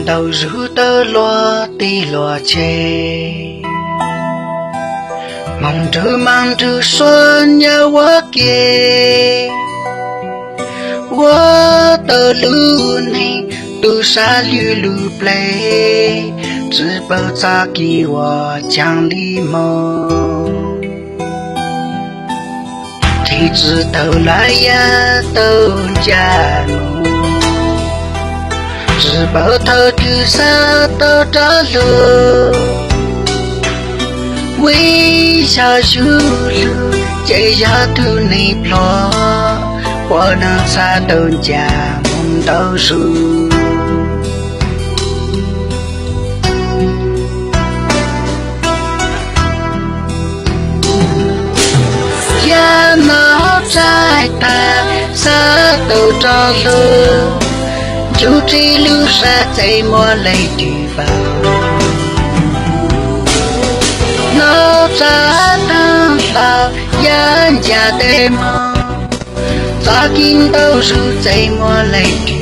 tau zuj tau luag tij luag tsev, moog nrug maas nrug suab nyob ua ke. Ua tau lub neej tu sab lug lub plej, tsi paub txoj kev uas caag li moog. Tsi txwv tau lawm yog tau ncaim moog, tsi paub thaum twg xav tau rov lug. Vim yog zuj lug ces yog tug neeg pluag, puav leej xav tau ncaim moog ntau zug. Yog nov txhaj tag xav tau rov lug, ncu tsi lub sab txev muaj leej twg vaam. Nov txhaj tag hlau yog ncaim tes moog, txoj kev ntau zug txev muaj leej twg